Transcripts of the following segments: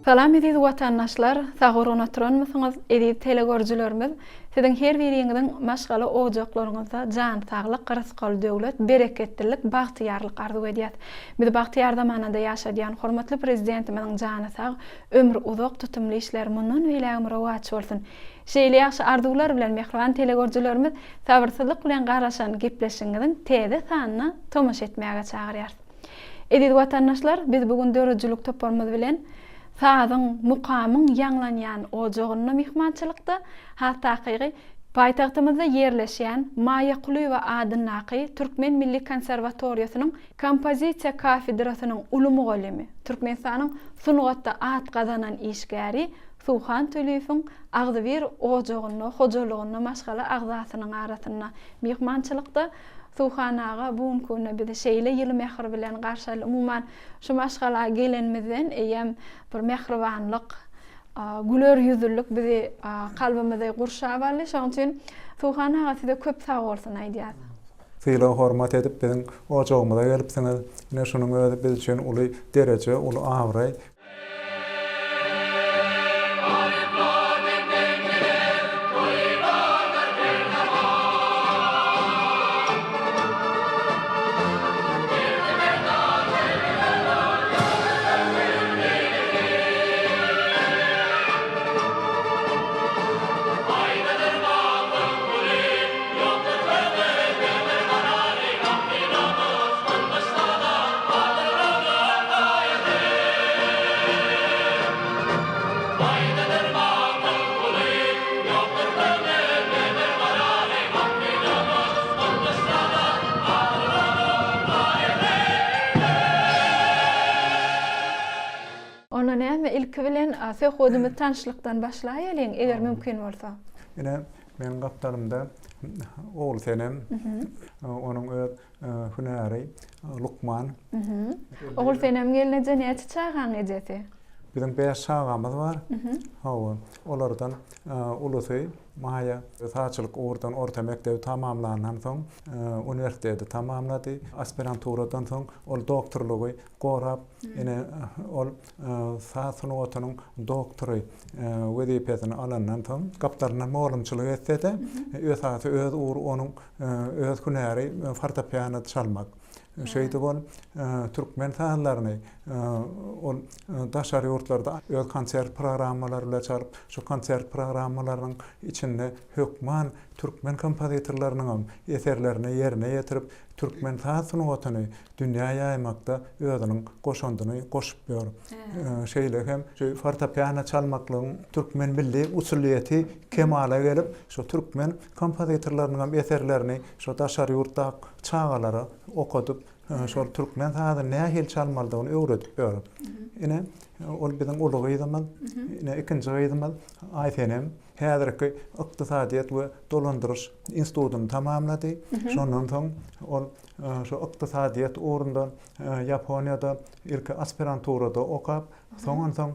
Salam eziz watandaşlar, sag gurgun oturanmysyňyz, eziz telegörüjilerimiz, siziň her biriňiziň maşgala ojaklaryňyzda jan saglyk, rysgal döwlet, bereketlilik, bagtyýarlyk arzuw edýäs. Bizi bagtyýar zamanada ýaşadýan hormatly Prezidentimiziň jany sag, ömri uzak, tutumly işleri mundan beýlägem rowaç bolsun. Şeýle ýagşy arzuwlar bilen mähriban telegörüjilerimiz sabyrsyzlyk bilen garaşan gepleşigiňiziň täze sanyna tomaşa etmäge çagyrýarys. Eziz watandaşlar, biz bu gün döredijilik toparymyz bilen sazyň, mukamyň ýaňlanýan ojagynda myhmançylykda, has takygy, paýtagtymyzda ýerleşýän Maýa Kulyýewa adyndaky Türkmen milli konserwatoriýasynyň kompozisiýa kafedrasynyň uly mugallymy, Türkmenistanyň sungatda at gazanan işgäri Suhan Tüliýewiň agzybir ojagynda, hojalygynda maşgala agzasynyň arasynda myhmançylykda Suhan aga bu günki günde bizi şeýle ýyly mähir bilen garşy aldy. Umuman, şu maşgala gelenimizden eýýäm bir mähribanlyk, güler ýüzlülik bizi kalbymyzy gurşap aldy. Şonuň üçin Suhan aga size köp sag bolsun aýdýas. Sylag-hormat edip biziň ojagymyza gelipsiňiz. Ine şunuň özi biz üçin uly dereje, uly abraý. Onda näme, ilki bilen söhbedimizi tanyşlykdan başlaýalyň, eger mümkin bolsa. Ine, meniň gapdalymda Ogulsenem, onuň öz hünäri lukman. Ogulsenem gelneje näçe çagaň ejesi? Biziň bäş çagamyz bar. Hawa, olardan ulusy Maýa sazçylyk ugurdan orta mekdebi tamamlandan soň uniwersiteti tamamlady. Aspiranturadan soň ol doktorlygy gorap, ine ol saz sungatynyň doktory wezipesini alandan soň gapdalyndan mugallymçylyk etse-de, esasy öz ugry onuň öz hünäri fortepiano çalmak. Şeýdip ol türkmen sazlaryny ol daşary ýurtlarda öz konsert programmalary bilen çalyp, şu konsert programmalarynyň içinde hökman türkmen kompozitorlarynyňam eserlerini ýerine ýetirip, türkmen saz sungatyny dünýä ýaýmakda özüniň goşandyny goşup ýör. Şeýle hem şu fortepiano çalmaklygyň türkmen milli usulyýeti kemala gelip, şu türkmen kompozitorlarynyň hem eserlerini şu daşary ýurtdaky çagalara okadyp, şol türkmen sazyny nähili çalmalydygyny öwredip ýör. Ine, ol biziň uly gyzymyz, ine ikinji gyzymyz Aýsenem häzirki ykdysadyýet we dolandyryş institutyny tamamlady. Şondan soň ol Şu ykdysadyýet ugrundan Ýaponiýada ilki aspiranturada okap, soňansoň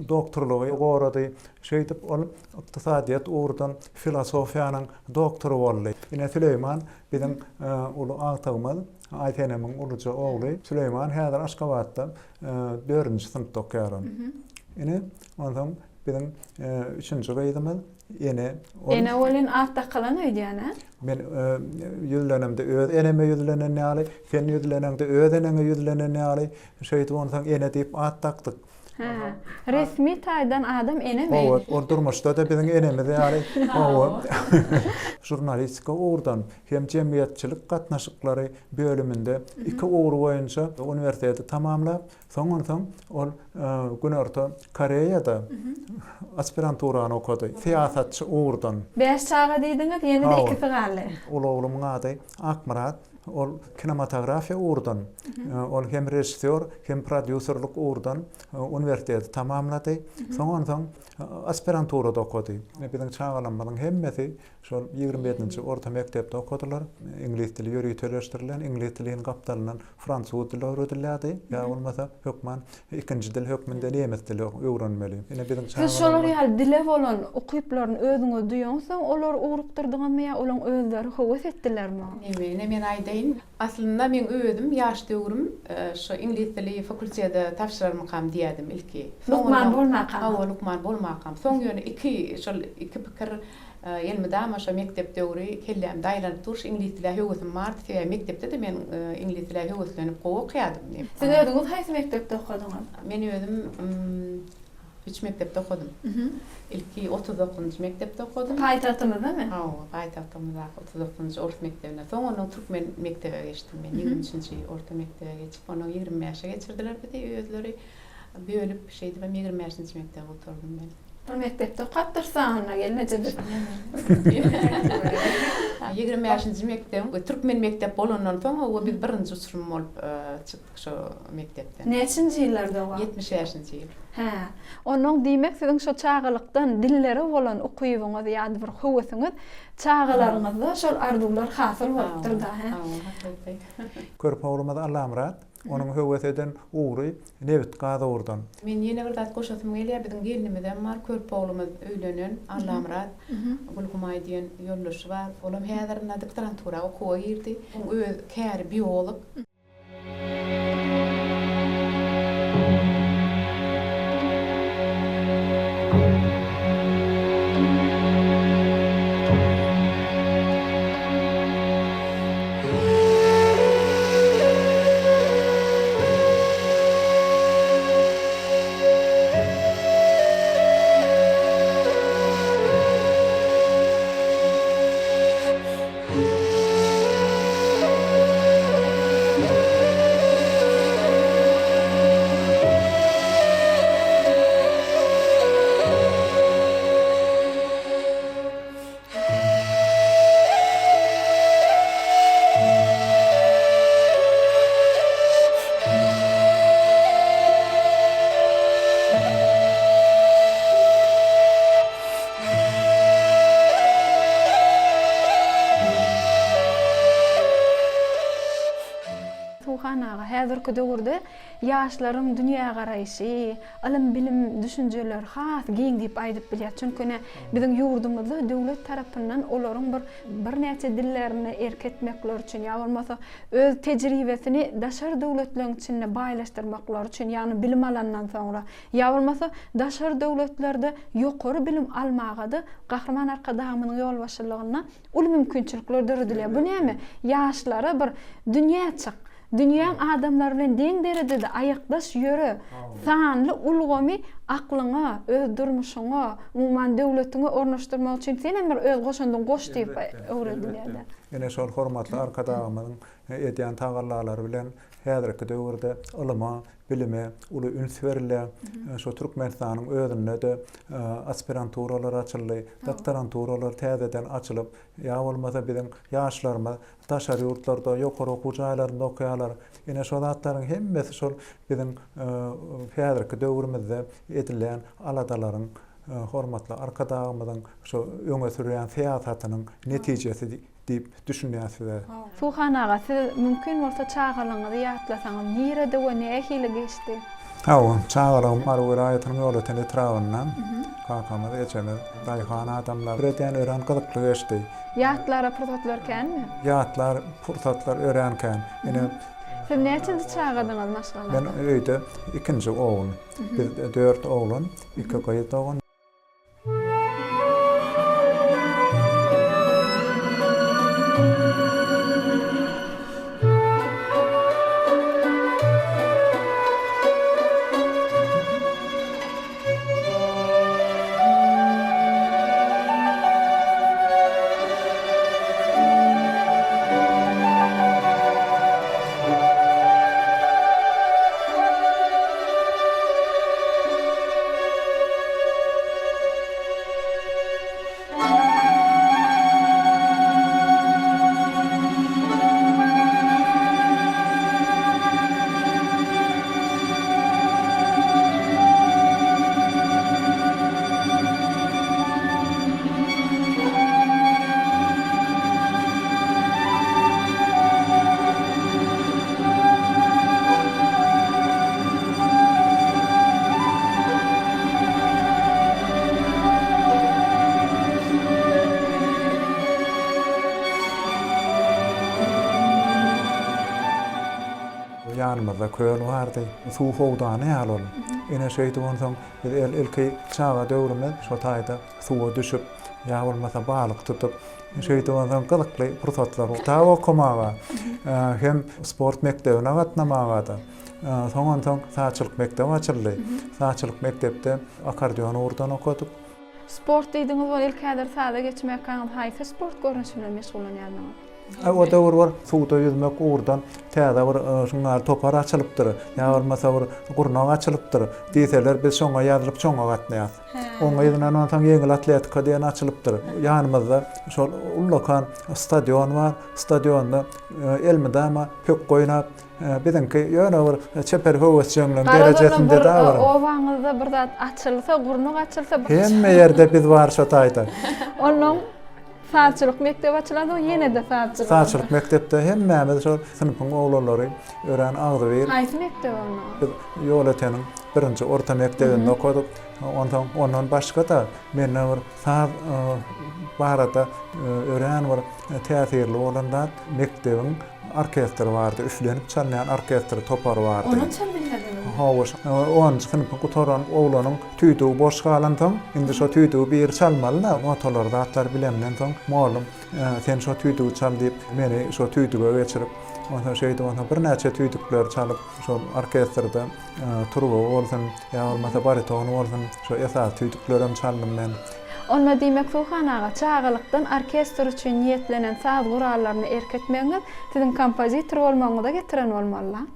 doktorlygy gorady. Şeýdip ol ykdysadyýet ugurdan filosofiýanyň doktory boldy. Ine Süleýman biziň uly agtygymyz, Aýsenemiň uluja ogly. Süleýman häzir Aşgabatda dördünji synpda okaýar. Ine, onsoň biziň üçünji gyzymyz Ene. Ene welin at dakylan öýdýän, a? Men ýüzlenemde öz eneme ýüzlenen ýaly, sen ýüzleneňde öz eneňe ýüzlenen ýaly, şeýdip onsoň ene diýip at dakdyk. Hä, resmi taýdan adam enemi? Hawa, ol durmuşda-da biziň enemiz ýaly. Hawa. Žurnalistika ugurdan hem jemgyýetçilik gatnaşyklary bölüminde iki ugur boýunça uniwersiteti tamamlap, Soňansoň ol Günorta Koreýada aspiranturany okady, syýasatçy ugurdan. Bäş çaga diýdiňiz, ýene-de ikisi galdy. Uly oglumyň ady Akmyrat, ol kinematografiýa ugurdan, ol hem režissýor, hem prodýuserlik ugurdan uniwersiteti tamamlady. Soňansoň aspiranturada okady. Biziň çagalarymyzyň hemmesi Şol 27-nji orta mekdepde okadylar. Iňlis dili ýöriteleşdirilen, iňlis diliniň gapdalyndan fransuz dili öwredilýärdi. Ýa bolmasa hökman ikinji dil hökmünde nemes dili öwrenmeli. Ine biziň Siz şolar ýaly dile bolan ukyplaryny özüňiz duýansoň olary ugrukdyrdyňyzmy ýa olaň özleri höwes etdilermi? Ine men aýdaýyn. aýdaýyn. Aslynda meň özüm ýaş döwrüm şu iňlis dili fakultete tabşyrarmykam diýýärdim ilki. Lukman bolmakam. Hawa, lukman bolmakam. Soň ýöne iki şol iki pikir elmydama şo mekdep döwri kellämde aýlanyp dur. Şu iňlis dile höwesim bardy. Sebäbi mekdepde-de men iňlis dile höweslenip gowy okaýardym. Siz özüňiz haýsy mekdepde okadyňyz? Men özüm Üç mekdepde okadym. Ilki 39-njy mekdepde okadym. Paýtagtymyzdamy? Hawa, paýtagtymyzdaky 39-njy orus mekdebinde. Soň ondan türkmen mekdebe geçdim men. 23-nji orta mekdebe geçip, ondan 25-e geçirdiler bizi özleri bölüp, şeýdibem 25-nji mekdebi gutardym men. Bir mekdepde okapdyrsyň onda gelneje biz. 25-nji mekdebiň türkmen mekdep bolandan soň, hawa, biz birinji uçurym bolup çykdyk. Şo mekdepden. Näçinji ýyllarda o wagt? 75-nji ýyl. Hä. Onnoň diýmek siziň şo çagalykdan dillere bolan ukybyňyz ýa-da bir höwesiňiz çagalaryňyzda şol arzuwlar hasyl bolupdyr-da, hä? Hawa, hakyky. Körpe oglumyz Allamyrat, onuň höwes eden ugry nebit-gaz ugurdan. Men ýene bir zat goşasym gelýär, biziň gelnimizem bar, körpe oglumyz öýlenen, Allamyrat, Gülhumaý diýen ýoldaşy bar. Olam häzir ynha doktorantura okuwa girdi. Oň öz käri biolog. Suhan aga, häzirki döwürde ýaşlaryň dünýägaraýşy, ylym-bilim düşünjeleri has giň diýip aýdyp bilýäris. Çünki ine, biziň ýurdumyzda döwlet tarapyndan olaryň bir birnäçe dillerine erk etmekleri üçin ýa bolmasa öz tejribesini daşary döwletleriň içinde baýlaşdyrmaklary üçin, ýagny bilim alandan soňra Ýa bolmasa, daşary döwletlerde ýokary bilim almaga-da Gahryman Arkadagymyzyň ýolbaşçylygynda uly mümkinçilikler döredilýär. Bu näme? Ýaşlara bir dünýä çyk, dünýäň adamlary bilen deň derejede aýakdaş ýöre, sanly ulgamy aklyňa, öz durmuşyňa, umuman döwletiňe ornaşdyrmak üçin senem bir öz goşandyňy goş diýip öwredilýär-de. Ine şol hormatly Arkadagymyzyň edýän tagallalary bilen häzirki döwürde ylyma, bilime uly üns berilýär. Şu Türkmenistanyň özünde-de aspiranturalar açyldy, doktoranturalar täzeden açylyp, ýa bolmasa biziň ýaşlarymyz daşary ýurtlarda ýokary okuw jaýlarynda okaýarlar. Ine şo zatlaryň hemmesi şol biziň häzirki döwrümizde edilýän aladalaryň, hormatly Arkadagymyzyň şu öňe sürýän syýasatynyň netijesi diýip düşünýän size. Suhan aga siz mümkin bolsa çagalygyňyzy ýatlasaňyz nirede we nähili geçdi? Hawa, çagalygym Mary welaýatynyň Ýolöten etrabynda. Kakamyz, ejemiz daýhan adamlar. Bir edýän örän gyzykly geçdi. Ýatlara pursatlar känmi? Ýatlar pursatlar örän kän. Ine. Siz näçinji çagadyňyz maşgalada? Men öýde ikinji ogul. Biz dört oglan, iki gyz dogan. Ýanymyzda köl bardy. Suw howdany ýaly ol. Ine şeýdip onsoň biz ilki çaga döwrümiz şo taýda suwa düşüp, ýa bolmasa balyk tutup, şeýdip onsoň gyzykly pursatlar. Kitap okamaga hem sport mekdebine gatnamaga-da. Soň onsoň sazçylyk mekdebi açyldy. Sazçylyk mekdepde akkordeon ugurdan okadyk. Sport diýdiňiz ol ilki häzir saza geçmäkäňiz haýsy sport görnüşi bilen meşgullanýardyňyz? O döwür bir suwda ýüzmek ugurdan täze bir şuň ýaly topar açylypdyr, ýa bolmasa bir gurnak açylypdyr diýseler biz şoňa ýazylyp şoňa gatnaýas. Oň yzyndan onsoň ýeňil atletika diýen açylypdyr. Ýanymyzda şol ullakan stadion bar. Stadionda elmydama pökgi oýnap, Biziňki ýöne bir çeper höwesjeňligiň derejesinde da bir. Obaňyzda bir zat açylsa, gurnak açylsa. Hemme ýerde biz bar şo taýda. Onnoň sazçylyk mekdebi açylansoň ýene-de sazçylyk. Sazçylyk mekdepde hemmämiz şol synpyň oglanlary örän agzybir. Haýsy mekdep onda? Biz Ýolöteniň birinji orta mekdebinde okadyk. Onsoň ondan başga-da mende bir saz barada örän bir täsirli bolan zat mekdebiň Orkestr bardy, üflenip çalynýan orkestr topary bardy. Onam çalyp bilmediňizmi? Hawa, onunjy synpy gutaran oglanyň tüýdügi boş galansoň, indi şo tüýdügi biri çalmaly-da, notalary zatlary bilemden soň, mugallym, Sen şo tüýdügi çal diýip, meni şo tüýdüge geçirip, onsoň şeýdip onsoň birnäçe tüýdükleri çalyp, şol orkestrde Turba bolsun, ýa bolmasa bariton bolsun, şo esasy tüýdüklerem çaldym men. Onda diýmek Suhan aga, çagalykdan orkestr üçin niýetlenen saz gurallaryna erk etmegiňiz siziň kompozitor bolmagyňyza getiren bolmaly-la?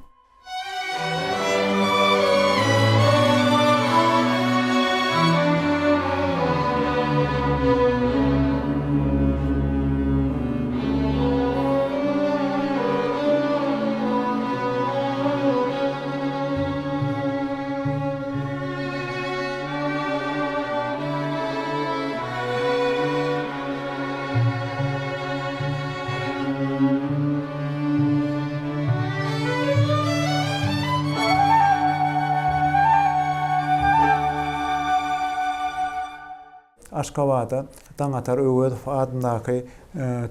Aşgabada Daňatar Öwezow adyndaky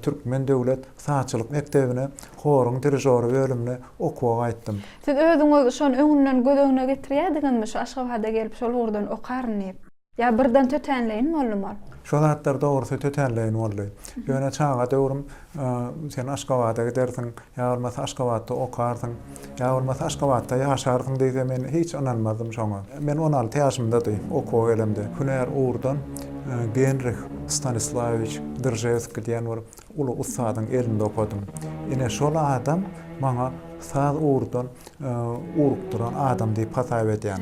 Türkmen döwlet sazçylyk mekdebine horuň dirižory bölümine okuwa gaýtdym. Siz özüňiz şony öňünden göz öňüne getirýärdiňizmi, şu Aşgabada gelip şol ugurdan okaryn diýip? Ýa birden tötänleýin boldumy ol? Şo zatlar dogrusy tötänleýin boldy. Ýöne çaga döwrüm sen Aşgabada gidersiň, ýa bolmasa Aşgabatda okarsyň, ýa bolmasa Aşgabatda ýaşarsyň diýse men hiç ynanmazdym şoňa. Men 16 ýaşymdady okuwa gelemde. Hünär ugurdan Genrih Stanislawewiç Držewskiý diýen bir uly ussadyň elinde okadym. Ine şol adam maňa saz ugurdan ugrukdyran adam diýip hasap edýän.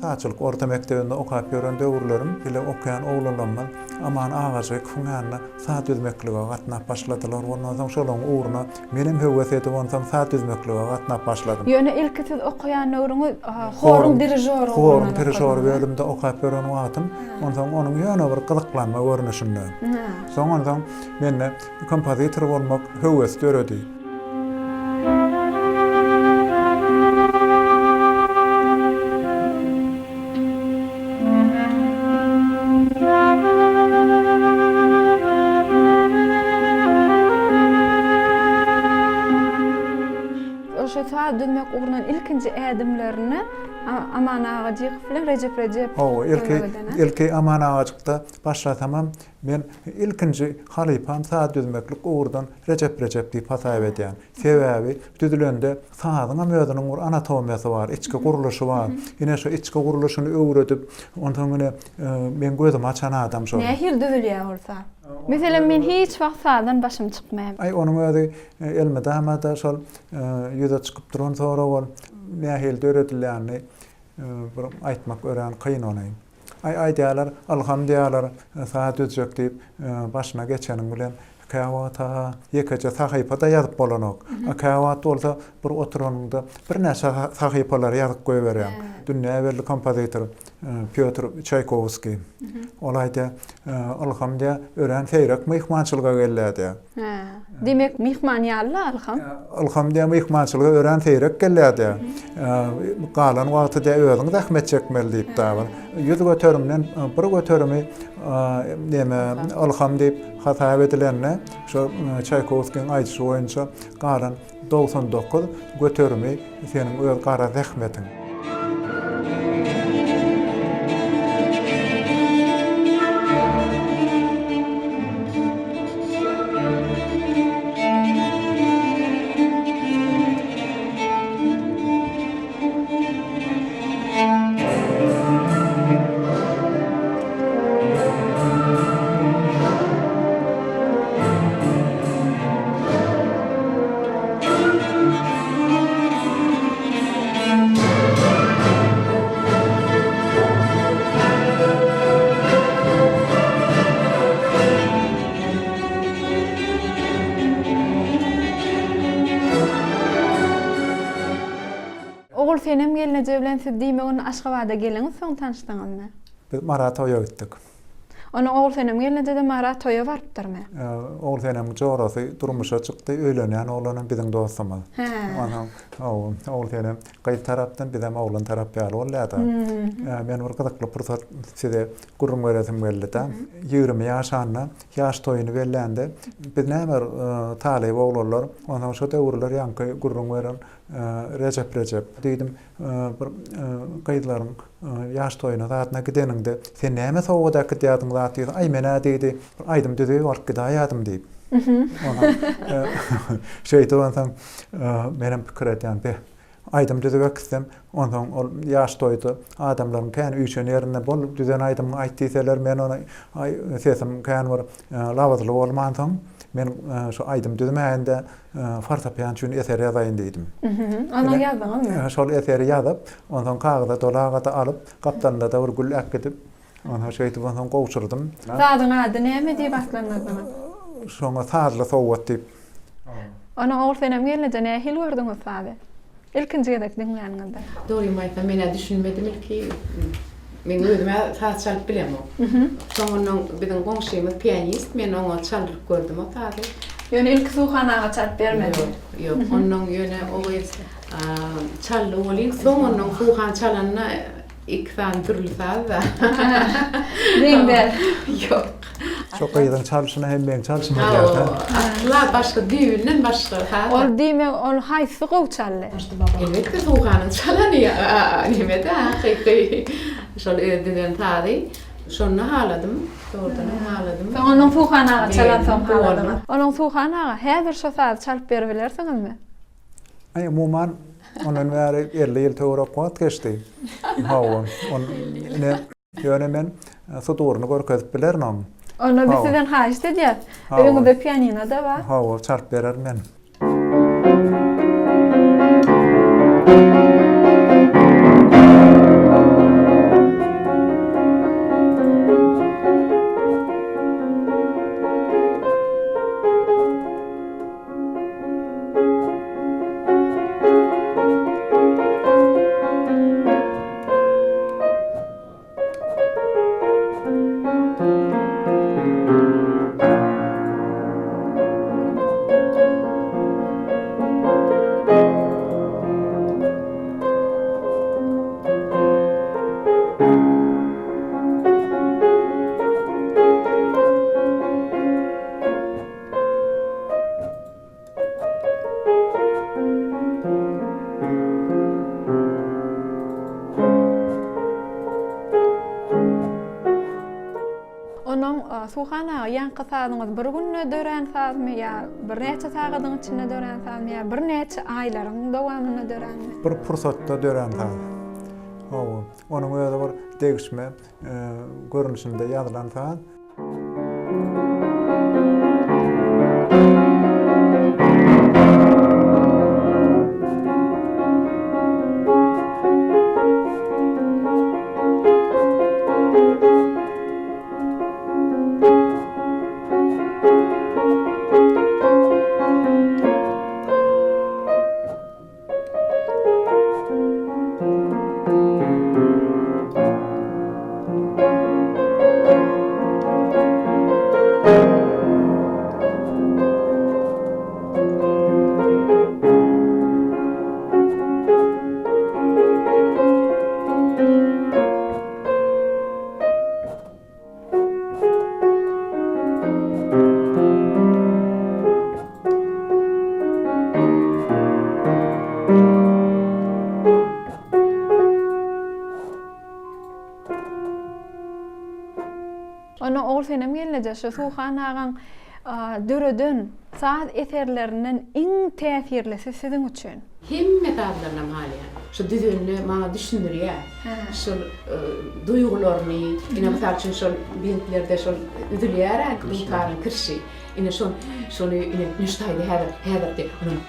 Sazçylyk orta mekdebinde okap ýören döwürlerim bile okaýan oglanlarymyz Aman Agajykowyň ýanyna saz düzmeklige gatnap başladylar. Ondan soň şolaryň ugruna menem höwes edip onsoň saz düzmeklige gatnap başladym. Ýöne ilki siz okaýan döwrüňiz horuň dirižory Horuň dirižory bölüminde okap ýören wagtym onsoň onuň ýöne bir gyzyklanma görnüşinde. Soň onsoň mende kompozitor bolmak höwesi döredi. Şu saz düzmek ugrundan ilkinji ädimlerini Aman Agajykow bilen Rejep Rejepow Hawa, ilki ilki Aman Agajykda başlasamam, men ilkinji halypam saz düzmeklik ugurdan Rejep Rejep diýip hasap edýän. Sebäbi düzülende sazyňam özüniň bir anatomiýasy bar, içki gurluşy bar. Ine şu içki gurluşyny öwredip, onsoň ine meň gözümi açan adam şol. Nähili düzülýär ol saz? Meselem men hiç wagt sazdan başym çykmaýar. Aý onuň özi elmydama-da şol ýüze çykyp duran sorag ol. Nähili döredilýänini bir aýtmak örän kyn ony. Aý aýdýarlar, ylham diýýärler, saz düzjek diýip, başyna geçeniň bilen käwagt-ha ýekeje sahypa-da ýazyp bolanok. A käwagt bolsa bir oturanyňda birnäçe sahypalary ýazyp goýberýäň. Dünýä belli kompozitor. Pýotr Çaýkowskiý. Ol aýdýar, Ylham diýýär, örän seýrek myhmançylyga gelýär diýýär. Hä. Diýmek, myhman ýaly-la Ylham? Ylham diýýär, myhmançylyga örän seýrek gelýär diýýär. Galan wagty diýýär, özüň zähmet çekmeli diýip dagy. 100 göterimden bir göterimi neme, ylham diýip hasap edilende, şo Çaýkowskiň aýdyşy boýunça galan 99 göterimi seniň öz gara zähmetiň. Ogulsenem gelneje bilen siz diýmek onda Aşgabada geleňiz soň tanyşdyňyzmy? Biz Mara toýa gitdik. Onda Ogulsenem gelneje-de Mara toýa barypdyrmy? Ogulsenemiň jorasy durmuşa çykdy, öýlenýän oglanam biziň dostumyz. Hä. Onsoň hawa, Ogulsenem gyz tarapdan, bizem oglan tarap ýaly bolýar-da. Men bir gyzykly pursat size gürrüň beresim geldi-de. 20 ýaşanda ýaş toýuny bellände, biz näme bir talyp oglanlar, onsoň şo döwürler ýaňky gürrüň beren Rejep Rejep diýdim, bir gyzlaryň ýaş toýuna zadyna gideniňde, sen näme sowgat äkidýärdiň zat diýse, aý men-ä diýdi, bir aýdym düzüp alyp gidäýýärdim diýip. Şeýdip onsoň menem pikir edýän, beh, aýdym düzüp äkitsem, onsoň ol ýaş toýda adamlaryň kän üýşen ýerinde bol düzen aýdymyňy aýt diýseler, men ony aý sesim kän bir labyzly bolmansoň, men şu aýdym düzmäýin-de, Fortepian üçin eser ýazaýyn diýdim. Ondan ýazdyňyzmy? Şol eseri ýazyp, onsoň kagyza dolaga-da alyp, gapdalynda-da bir gül äkidip, onsoň şeýdip onsoň gowşurdym. Sazyň ady näme diýip atlandyrdyňyz? Şoňa Sazly sowgat diýip. Onsoň Ogulsenem gelneje nähili gördüňiz sazy? Ilkinji gezek diňläniňizde. Dogrymy aýtsam men-ä düşünmedim ilki. Men özüm-ä saz çalyp bilemok. Soňundan biziň goňşymyz pianist, men oňa çaldyryp gördüm o sazy. Ýöne ilki Suhan aga çalyp bermedi. Ýok, ýok. Onnoň ýöne o gyz çaldy welin, soň onnoň Suhan çalanda Iki sany dürli saz-da. Deň däl. Ýok. Şo gyzyň çalşyna hem meň çalşyma gelýär-dä. Asla başga, düýbünden başga saz. Ol diýmek, ol haýsy gowy çaldy? Elbetde Suhanyň çalany neme-dä, hakyky şol öz düzen sazy. Şonda haladym, dogrudanam haladym. Soň onuň Suhan aga çalansoň haladyňyz. Onuň Suhan aga, häzir şo sazy çalyp beribilersiňizmi? Aý, umuman, ondan bäri 50 ýyl töwerek wagt geçdi. Hawa, on ine, ýöne men suduryny görkezip bilerin oň. Onda biz sizden haýyşt edýäs. Öýüňizde pianino-da bar. Hawa, çalyp bererin men. Onuň Suhan aga, ýaňky sazyňyz bir günde dörän sazmy ýa birnäçe sagadyň içinde dörän sazmy ýa birnäçe aýlaryň dowamynda döränmi? Bir pursatda dörän saz. Hawa, onuň özi bir degişme görnüşinde ýazylan saz. Onda Ogulsenem gelneje şu Suhan agaň döreden saz eserlerinden iň täsirlisi siziň üçin? Hemme sazlarynam halaýan. Şu düzenini maňa düşündirýär. Şol duýgularyny, ine mysal üçin şol bentlerde şol üzülýär-ä dutaryň kirşi. Ine şol şony ine ine şu taýda häzir häzir diýip onuň.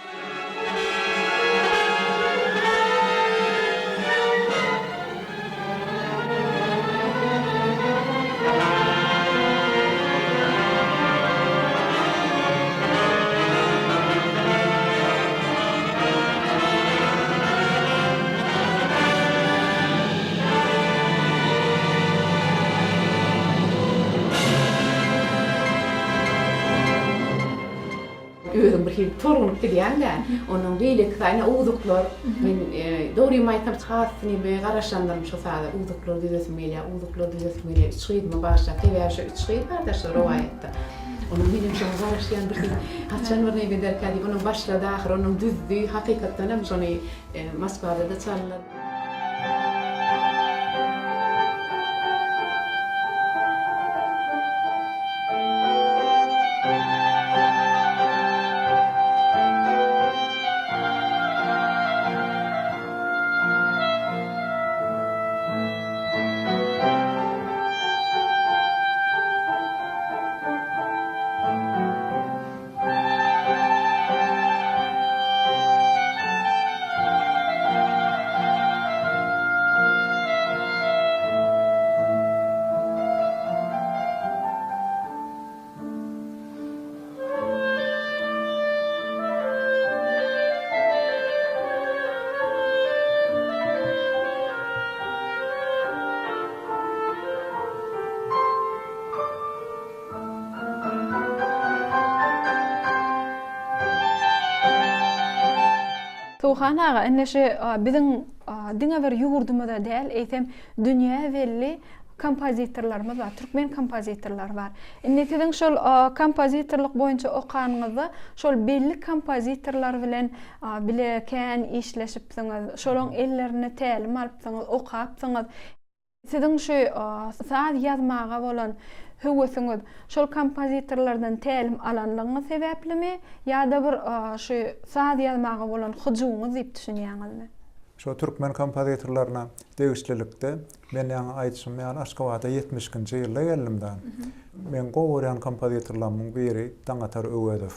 Özüň bir hili tolgunyp gidýäň-dä. Onnoň beýleki saýyna owzuklar. Men dogrymy aýtsam has neme garaşandyryn şo saza. Owzuklar düzesim gelýär, owzuklar düzesim gelýär. Üç gyzyma bagyşlap. Sebäbi şo üç gyz bar-da şo rowaýatda. Onuň menem şoňa garaşýan bir hili haçan bir neme ederkä diýip, onuň başlady ahyry, onuň düzdi. Hakykatdanam şony Moskwada-da çaldylar. Suhan aga, indi şu biziň diňe bir ýurdumyza däl, eýsem dünýä belli kompozitorlarymyz bar, türkmen kompozitorlary bar. Indi siziň şol kompozitorlyk boýunça okanyňyzda şol belli kompozitorlar bilen bile kän işleşipsiňiz, şolaň ellerinde tälim alypsyňyz, okapsyňyz. Siziň şu saz ýazmaga bolan höwesiňiz şol kompozitorlardan tälim alanlygyňyz sebäplimi ýa-da bir şu saz ýazmaga bolan hyjuwyňyz diýip düşünýäňizmi? Şo türkmen kompozitorlaryna degişlilikde men ýaňy aýdyşym ýaly Aşgabada ýetmiş ikinji ýylda geldim-de. Meň gowy görýän kompozitorlarymyň biri Daňatar Öwezow.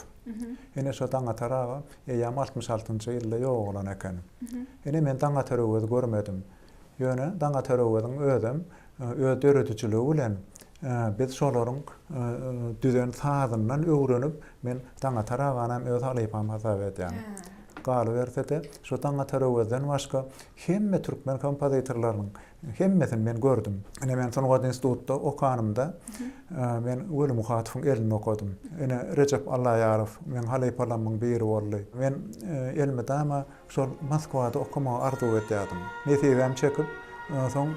Ine şo Daňatar aga eýýäm 66-njy ýylda ýogalan eken. Ine men Daňatar Öwezi görmedim. Ýöne Daňatar Öweziň özem öz döredijiligi bilen biz şolaryň düzen sazyndan öwrenip, men Daňatar aganam öz halypam hasap edýän. Galyberse-de, şu Daňatar Öwezden başga hemme türkmen kompozitorlarynyň hemmesini men gördüm. Ine men sungat institutda okanymda men Weli Muhatowyň elinde okadym. Ine Rejep Allaýarow meň halypalarymyň biri boldy. Men elmydama Şol Moskwada okamagy arzuw edýärdim. Nesibäm çekip, soň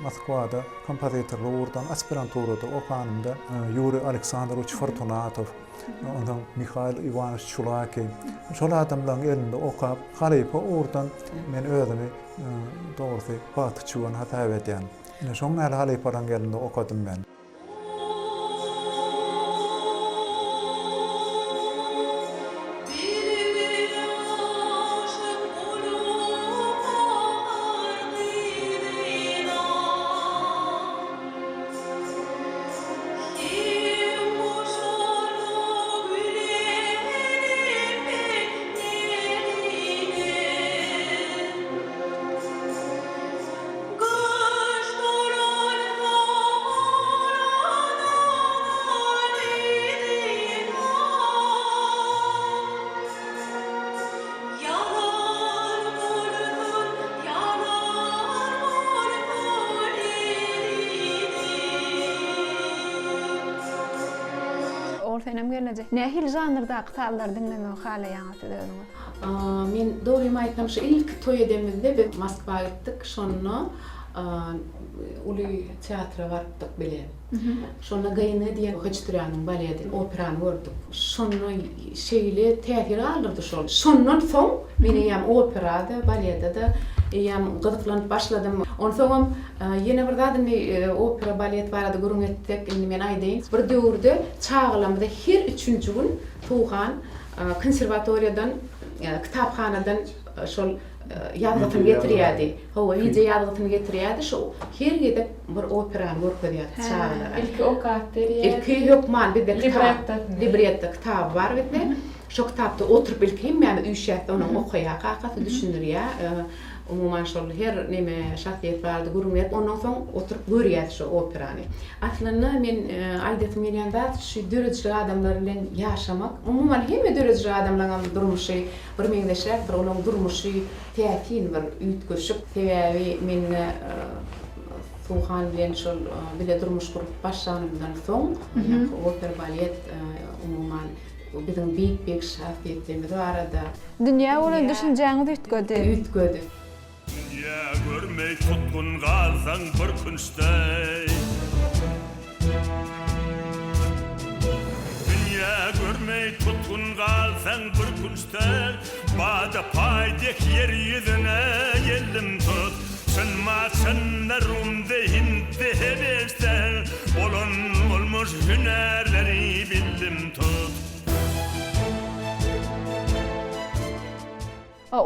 Moskwada kompozitorlyk ugurdan aspiranturada okanymda Ýuriý Aleksandrowiç Fortunatow, onsoň Mihail Iwanowiç Çulaki, şol adamlaryň elinde okap, halypa ugurdan men özümi dogrusy bagty çüwen hasap edýän. Ine şoň ýaly halypalaryň elinde okadym men. Gyş bolar soňra Ýalan bolsun, ýalan bolsun Ogulsenem gelneje, nähili žanrdaky sazlary diňlemegi halaýaňyz siz özüňiz? Men dogrymy aýtsam şu ilki toý edenimizde biz Moskwa gitdik şonda uly teatra barypdyk bile. Şonda Gaýne diýen Haçaturýanyň baledi, operany gördük. Şonda şeýle täsir galdyrdy şol. Şondan soň men eýýäm operada, baleda-da. Eýýäm gyzyklanyp başladym. Onsoňam ýene bir zat indi opera, balet barada gürrüň etsek indi men aýdaýyn. Bir döwürde çagalarymyza her üçünji gün Suhan konserwatoriýadan, kitaphanadan şol ýazgysyny getirýärdi. Hawa, wideo ýazgysyny getirýärdi. Şo her gezek bir operany görkezýärdi çagalara. Ilki okap berýärdi. Ilki hökman bizde kitap, libretto kitaby bar bizde. Şo kitapda oturyp ilki hemmämiz üýşýäs-de onuň okaýar kakasy düşündirýär. Umuman şol her neme şahsyýet barada gürrüň berip ondan soň oturyp görýäs şo operany. Aslynda men aýdasym gelýän zat şu döredijilik adamlary bilen ýaşamak. Umuman hemme döredijilik adamlaryňam durmuşy bir meňzeşräkdir olaň durmuşy täsin bir üýtgeşik. Sebäbi mende Suhan bilen şol bile durmuş gurup başlanymdan soň ýaňky opera balet umuman Biziň beýik-beýik şahsyýetlerimiz barada. Dünýä bolan düşünjäňiz üýtgedi. Üýtgedi. Dünýä görmeý tutgun galsaň bir künçde. Dünýä görmeý tutgun galsaň bir künçde, Bada paý dek ýer ýüzüne geldim tut. Çynma-çynda Rumda, Hintde, Hebeşde Bolan bolmuş hünärleri bildim tut.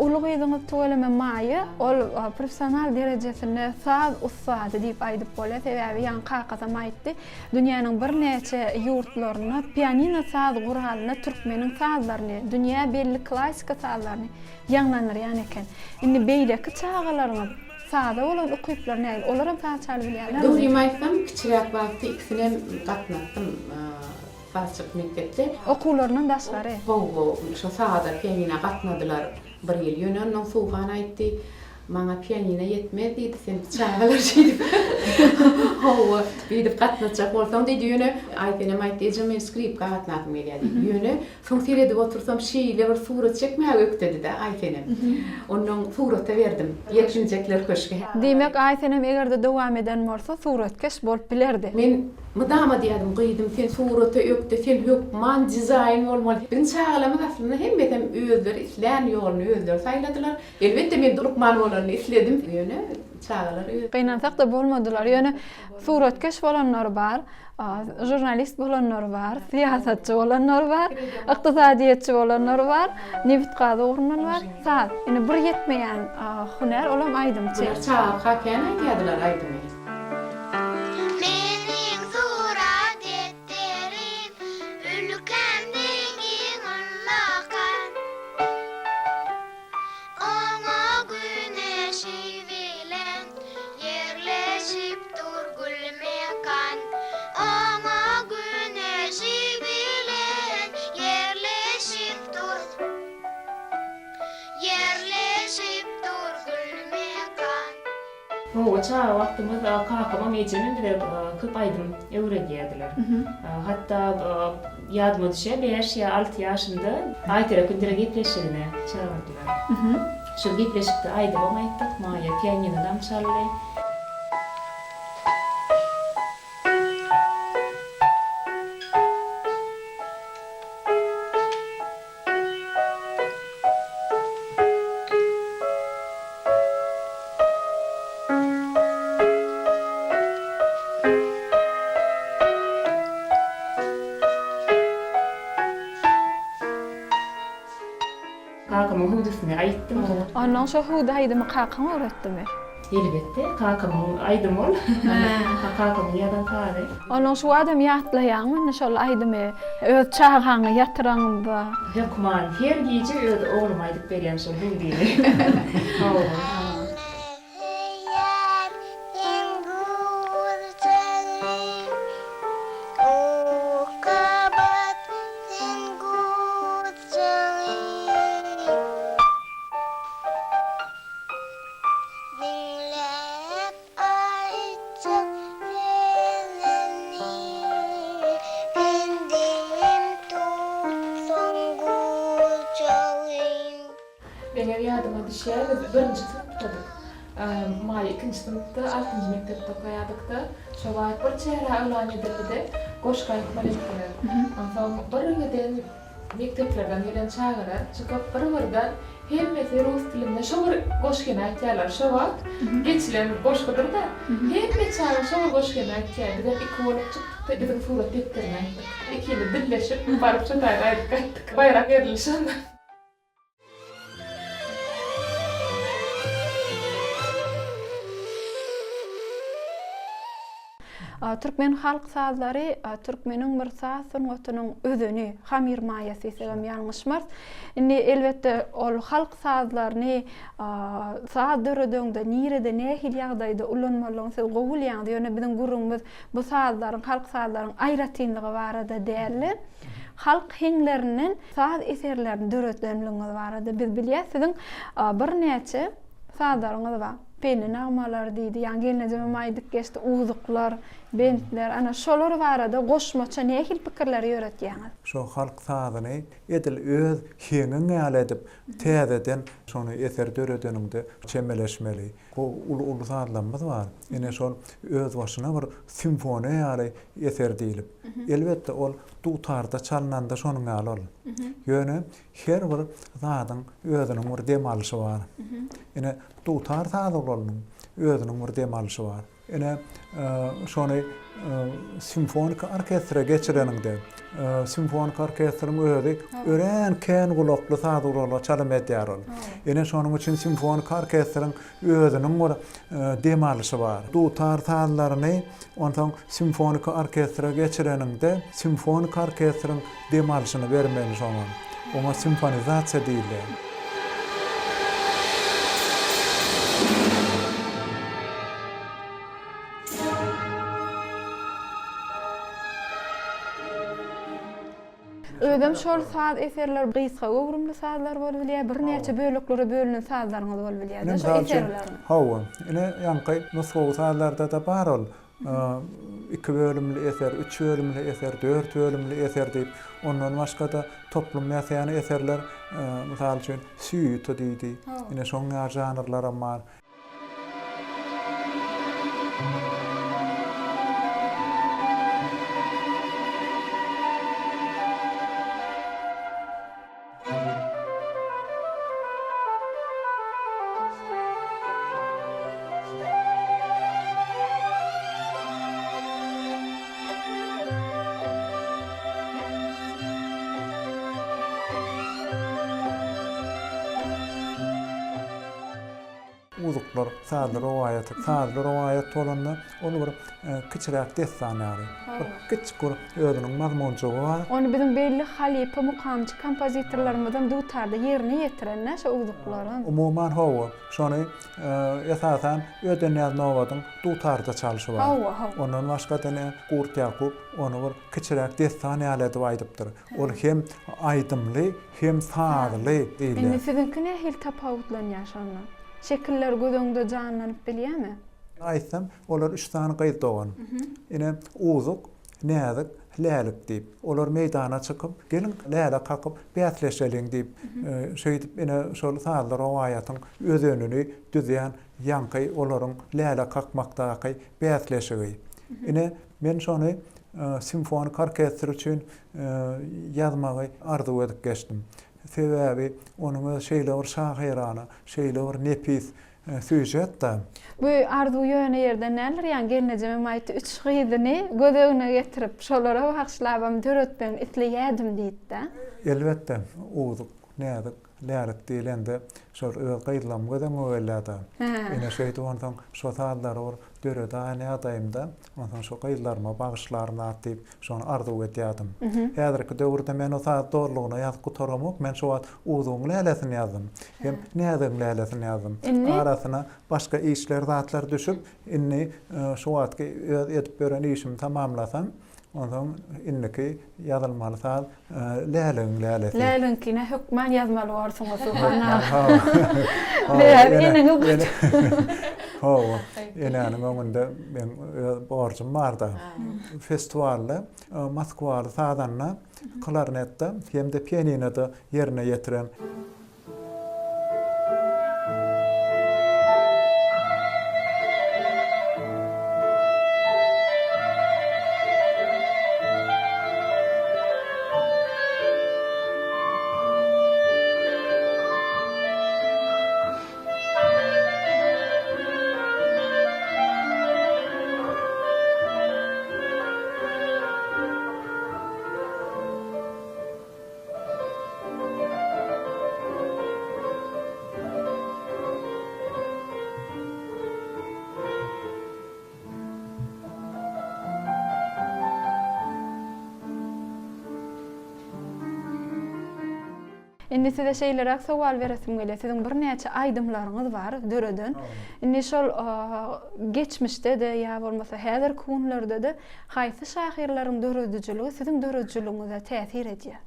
Uly gyzyňyz tüweleme Maýa, ol professional derejesinde saz ussady diýip aýdyp bolýar. Sebäbi ýaňy kakasam aýtdy, dünýäniň birnäçe ýurtlarynda pianino saz guralynda türkmeniň sazlaryny, dünýä belli klassika sazlaryny Ýaňlandyrýan eken. Indi beýleki çagalaryňyz saza bolan ukyplary nähili? Olaram saz çalyp bilýärlermi? Dogrymy aýtsam, kiçiräk wagty ikisinem gatnatdym sazçylyk mekdepde. Okuwlaryndan daşgary? Hawa, şo saza, pianina gatnadylar bir ýyl. Ýöne onnoň Suhan aýtdy, Maňa pianino ýetmez diýdi, sen çagalar şeýdip hawa, beýdip gatnatjak bolsaň diýdi. Ýöne Aýsenem aýtdy, ejem men skripka gatnasym gelýär diýdi. Ýöne Soň seredip otursam şeýle bir surat çekmäge ökdedi-dä Aýsenem. Onnoň surata berdim. Ýetginjekler köşgi. Diýmek Aýsenem eger-de dowam eden bolsa suratkeş bolup bilerdi. Men mydama diýerdim, gyzym sen surata ökde, sen hökman dizaýn bolmaly. Biziň çagalarymyz aslynda hemmesem özleri islän ýoluny özleri saýladylar. Elbetde men lukman bolanyny isledim. Ýöne çagalar öz. Gynansak-da bolmadylar. Ýöne suratkeş bolanlary bar. Žurnalist bolanlar bar, syýasatçy bolanlar bar, ykdysadyýetçi bolanlar bar, nebit-gaz ugrundan bar, saz. Indi bir ýetmeýän hünär, olam aýdymçy. Bular çagaka kän aýdýardylar aýdymy. Meniň surat etdirim ülkämde giň ullakan. Oňa güneşi bilen ýerleşip dur gül mekan. Oňa güneşi bilen ýerleşip dur, ýerleşip dur gül mekan. Hawa, çaga wagtymyz kakamam, ejemem bize köp aýdym öwredýärdiler. Hatda ýadyma düşýär, bäş ýa alty ýaşymda Aýterek Gündere gepleşigine çagyrdylar. Şol gepleşikde aýdymam aýtdyk, Maýa pianinodam çaldy. Kakamyň hüwdüsini aýtdym. Onnoň şo hüwdi aýdymy kakaň öwretdimi? Elbetde, kakamyň aýdymy ol. Kakamyň ýazan sazy. Onnoň şu badam ýatlaýaňmy indi şol aýdymy öz çagaňy ýatyraňda? Hökman, her gije öz ogluma aýdyp berýän şol hüwdini. Hawa. Söýýän seň gurjagyň, Uka bat sen gurjagyň. Diňläp aýtjak sözüni, Pendim tutsaň gurjagyň. Meňem ýadyma düşýär, biz birinji synpdadyk. Maýa ikinji synpda, altynjy mekdepde okaýardykda, şo wagt bir çäre yglan edildi-de, goşgy aýtmaly etdiler. Onsoň bir giden mekdeplerden gelen çagalar çykyp bir-birden. Hemmesi rus dilinde şo bir goşgyny aýtýarlar. Şo wagt geçilen goşgudyr-da. Hemme çaga şo bir goşgyny aýtýar. Bizem iki bolup çykdyk-da, biziň surat depderini aýtdyk. Ikimiz dilleşip, baryp şo taýda aýdyp gaýtdyk. Baýrak berildi şonda. Türkmen halk sazlary türkmeniň bir saz sungatynyň özeni, hamyrmaýasy diýsegem ýalňyşmarys. Indi elbetde ol halk sazlaryny saz döredeňde nirede nähili ýagdaýda ulanmalydygyny siz gowy bilýäňiz. Ýöne biziň gürrüňimiz bu sazlaryň, halk sazlaryň aýratynlygy barada däldi. Halk heňlerinden saz eserlerini döredenligiňiz barada biz bilýäs. Siziň birnäçe sazlaryňyz bar. Pendi nagmalary diýdi, ýaňy gelnejemem aýdyp geçdi, uzuklar, bentler, ana şolar barada goşmaça nähili pikirleri ýöretýäňiz? Şo halk sazyny edil öz heňiň ýaly edip, täzeden şony eser döredeniňde çemeleşmeli. Uly-uly sazlarymyz bar. Ine şol özbaşyna bir simfoniýa ýaly eser diýlip. Elbetde ol dutarda çalnanda şonuň ýaly ol. Ýöne Her bir zadyň özüniň bir dem alşy bar. Ine, dutar saz guralynyň özüniň bir dem alşy bar. Ine, şony simfoniki orkestre geçireniňde, simfoniki orkestriň özi örän kän gulakly saz gurala çalym edýär ol. Ine, şonuň üçin simfoniki orkestriň özüniň bir dem alşy bar. Dutar sazlaryny onsoň simfoniki orkestre geçireniňde, simfoniki orkestriň dem alşyny bermeli şoňa. Oňa simfonizasiýa diýilýär. Özem şol saz eserler gysga göwrümli sazlar bolup bilýär, birnäçe böleklere bölünen sazlaryňyz bolup bilýär-de, şo eserleriň. Hawa, ine ýaňky nusgawy sazlarda-da bar ol. Iki bölümli eser, üç bölümli eser, dört bölümli eser diýip, ondan başga-da toplum ýasaýan eserler, mysal üçin, sýuita diýdi. Ine şoň ýaly žanrlaram bar. Uzuklar sazly rowaýaty. Sazly rowaýat bolanda, ol bir kiçiräk dessan ýaly. Bir kiçjik bir özüniň mazmunjygy bar. Ony biziň belli halypa mukamçy kompozitorlarymyzam dutarda ýerine ýetiren-dä şo uzuklaram. Umuman hawa, şony esasan Ödenýaz Nobadyň dutarda çalşy bar. Hawa, hawa. Ondan başga-da ine Gurt Ýakup ony bir kiçiräk dessan ýaly edip aýdypdyr. Ol hem aýdymly, hem sazly diýilýär. Indi siziňki nähili tapawutlanýar şonda? Şekiller göz öňüňde janlanyp bilýärmi? Aýtsam, olar üç sany gyz dogan. Ine, Uzuk, Näzik, Lälik diýip. Olar meýdana çykyp, Geliň, läle kakyp, bäsleşeliň diýip, şeýdip, ine, şol sazly rowaýatyň özenini düzýän ýaňky olaryň läle kakmakdaky bäsleşigi. Ine, men şony simfonik orkestr üçin ýazmagy arzuw edip geçdim. Sebäbi onuň özi şeýle bir şahyrana, şeýle bir nepis sýužet-da. Bu arzuw ýöne ýerden däldir, ýaňy gelnejemem aýtdy, üç gyzyny göz öňüne getirip, şolara bagyşlabam döretmegini isleýärdim diýdi-dä. Elbetde, Uzuk, Näzik, Lälik diýlende, şol öz gyzlarym göz öňüme gelýär-dä. Ine, şeýdip onsoň şo sazlary bir döredäýen ýagdaýymda, onsoň şo gyzlaryma bagyşlaryn zat diýip, şony arzuw edýärdim. Häzirki döwürde men o sazy dolulygyna ýazyp gutaramok. Men şo wagt Uzugyň lälesini ýazdym. Hem Näzigiň lälesini ýazdym. Arasyna başga işler, zatlar düşüp, indi şu wagtky öz edip ýören işimi tamamlasam, onsoň indiki ýazylmaly saz Läligiň lälesi. Läligiňkine hökman ýazmaly borsuňyz Suhan aga. Sebäbi eneňiz gaty. Hawa, enäniň öňünde meň öz borjum bar-da. Festiwalda moskwaly sazanda klarnetde hem-de pianinoda ýerine ýetiren. Indi size şeýleräk sowal beresim gelýär. Siziň birnäçe aýdymlaryňyz bar döreden. Indi şol geçmişde-de ýa bolmasa häzirki günlerde-de haýsy şahyrlaryň döredijiligi siziň döredijiligiňize täsir edýär?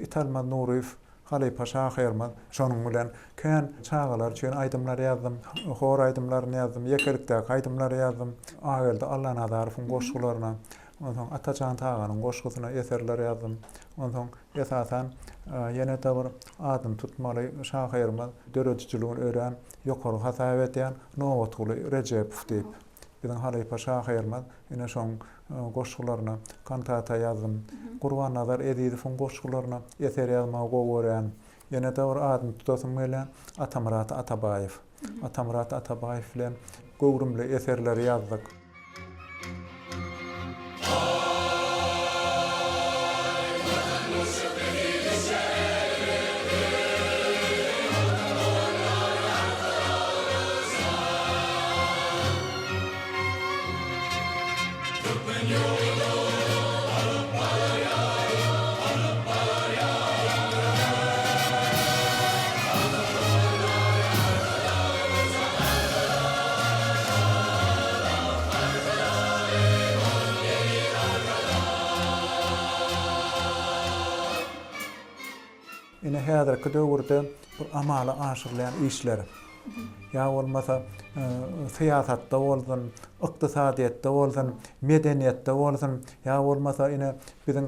Italmaz Nuryýew halypa şahyrymyz. Şonuň bilen kän çagalar üçin aýdymlar ýazdym. Hor aýdymlaryny ýazdym, ýekelikdäki aýdymlary ýazdym. Agageldi Allanazarowyň goşgularyna, onsoň Atajan Taganyň goşgusyna eserler ýazdym. Onsoň Esasan, ýene-de bir adyny tutmaly şahyrymyz, döredijiligini örän ýokary hasap edýän Nobatguly Rejepow diýip, biziň halypa şahyrymyz, ine şoň goşgularyna kantata ýazdym. Gurbannazar Ezizowyň goşgularyna eser ýazmagy gowy görýän. Ýene-de bir adyny tutasym gelýän Atamyrat Atabaýew. Atamyrat Atabaýew bilen göwrümli eserleri ýazdyk. Ine häzirki döwürde bir amala aşyrylýan işler, ýa bolmasa syýasatda bolsun, ykdysadyýetde bolsun, medeniýetde bolsun, ýa bolmasa ine biziň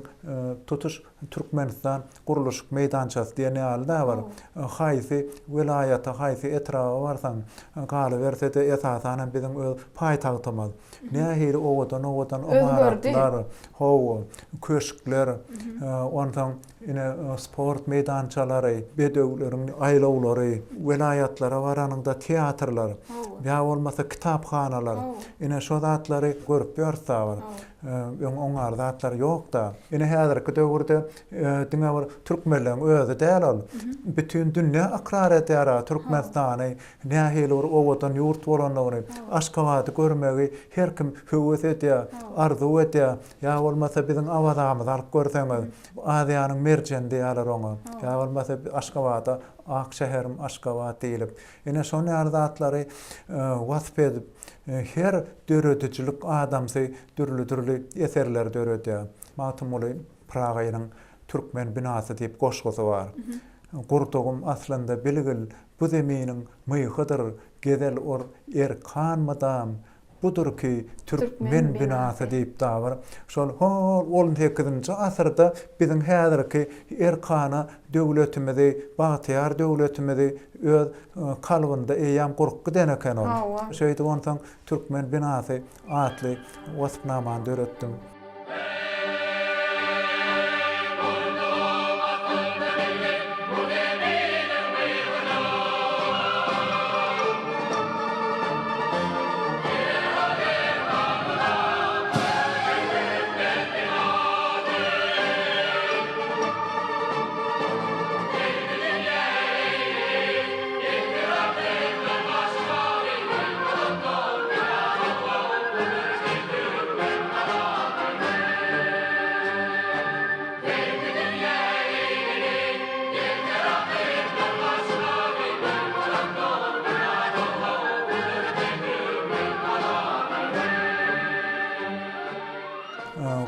tutuş Türkmenistan gurluşyk meýdançasy diýen ýaly-da bir haýsy welaýata, haýsy etraba barsaň, galyberse-de esasanam biziň öz paýtagtymyz. Nähili owadan-owadan ymaratlar, hawa, köşkler, onsoň ine sport meýdançalary, bedewleriň aýlawlary, welaýatlara baranyňda teatrlar, ýa bolmasa kitaphanalar, ine şo zatlary görüp ýörüs-dä bir. Öň oňar zatlar ýokda. Ine häzirki döwürde diňe bir türkmenleň özi däl ol. Bütin dünýä ykrar edýär Türkmenistany nähili bir owadan ýurt bolandygyny. Aşgabady görmegi her kim höwes edýär, arzuw edýär. Ýa bolmasa biziň Awazamyzy alyp görseňiz, Aziýanyň merjeni diýýärler oňa. Ýa bolmasa Aşgabada ak şäherim Aşgabat diýlip. Ine şon ýaly zatlary wasp edip, her döredijilik adamsy dürli-dürli eserleri döredýär. Magtymguly Pyragynyň Türkmen binasy diýip goşgusy bar. Gurdugym aslynda bilgil, bu zeminiň myhydyr, gezel or erkan mydam, Budur ki, türkmen binasy diýip dabar. Şol hol on sekizinji asyrda biziň häzirki erkana döwletimizi, bagtyýar döwletimizi öz kalbynda eýýäm gurup giden eken ol. Şeýdip onsoň Türkmen binasy atly waspnamany döretdim.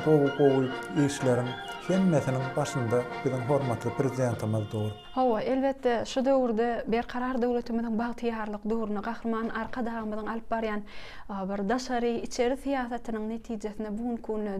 Gowy-gowy işleriň hemmesiniň başynda biziň hormatly Prezidentimiz dur. Hawa, elbetde, şu döwürde Berkarar döwletimiziň bagtyýarlyk döwründe Gahryman Arkadagymyzyň alyp barýan bir daşary, içeri syýasatynyň netijesinde bu günki günde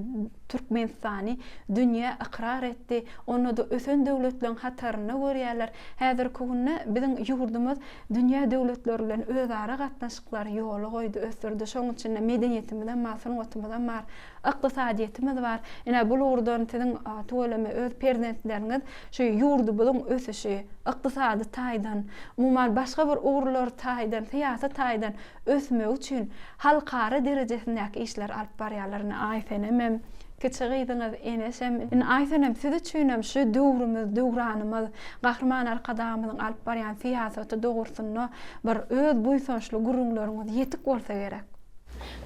Türkmenistany dünýä ykrar etdi. Onda-da ösen döwletleriň hatarynda görýärler. Häzirki günde biziň ýurdumyz dünýä döwletleri bilen özara gatnaşyklary ýola goýdy, ösdürdi. Şonuň içinde medeniýetimizem bar, sungatymyzam bar. Ykdysadyýetimiz bar. Ine, bul ugurdan siziň tüweleme öz perzentleriňiz şu ýurdumyzyň ösüşi, ykdysady taýdan, umuman başga bir ugurlar taýdan, syýasy taýdan ösmegi üçin halkara derejesindäki işleri alyp barýarlar. Ine, Aýsenemem, kiçi gyzyňyz Eneşem. Indi Aýsenem, siz üçinem şu döwrümiz, döwranymyz, Gahryman Arkadagymyzyň alyp barýan syýasaty dogrusynda bir öz buýsançly gürrüňleriňiz ýetik bolsa gerek.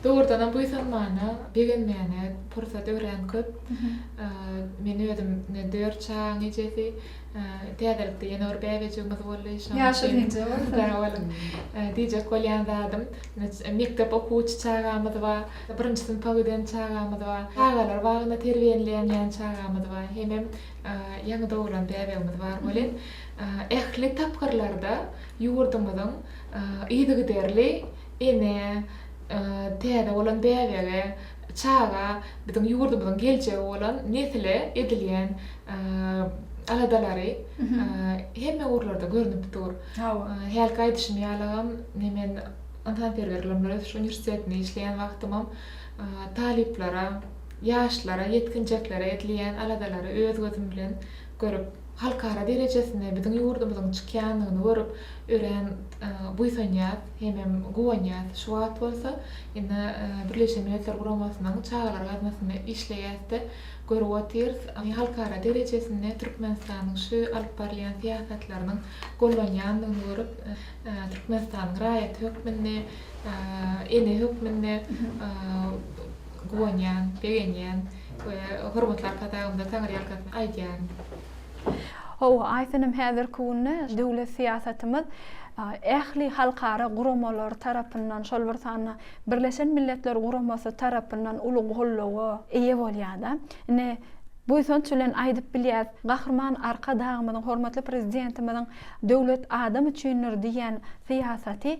Dogrudanam buýsanmana, begenmäne pursat örän köp. Men özüm ine dört çagaň ejesi. Täzelikde ýene bir bäbejigimiz boldy. Şonuň üçin sag boluň. Diýjek bolýan zadym, mekdep okuwçy çagamyz bar, birinji synpa giden çagamyz bar, çagalar bagynda terbiýelenýän çagamyz bar, hemem ýaňy doglan bäbegimiz bar welin, ähli tapgyrlarda ýurdumyzyň yzygiderli enä, täze bolan bäbege, çaga, biziň ýurdumyzyň geljegi bolan nesle edilýän aladalary hemme ugurlarda görnüp dur. Hälki aýdyşym ýalygam, men Ynsanperwer ylymlar ösüş uniwersitetinde işleýän wagtymam talyplara, ýaşlara, ýetginjeklere edilýän aladalary öz gözüm bilen görüp, halkara derejesinde biziň ýurdumyzyň çykýandygyny görüp, örän buýsanýas hemem guwanýas. Şu wagt bolsa indi Birleşen Milletler Guramasynyň Çagalar gaznasynda işleýäs-de, görüp otyrys, halkara derejesinde Türkmenistanyň şu alyp barýan syýasatlarynyň gollanýandygyny görüp, Türkmenistanyň raýaty hökmünde, ene hökmünde guwanýan, begenýän we hormatly Arkadagymyza taňryýalkasyn aýdýaryn. Hawa, Aýsenem häzirki günde döwlet syýasatymyz ähli halkara guramalary tarapyndan, şol bir sanda Birleşen Milletler Guramasy tarapyndan uly goldawa eýe bolýar-da. Indi buýsanç bilen aýdyp bilýäris, Gahryman Arkadagymyzyň, hormatly Prezidentimiziň Döwlet adam üçindir diýen syýasaty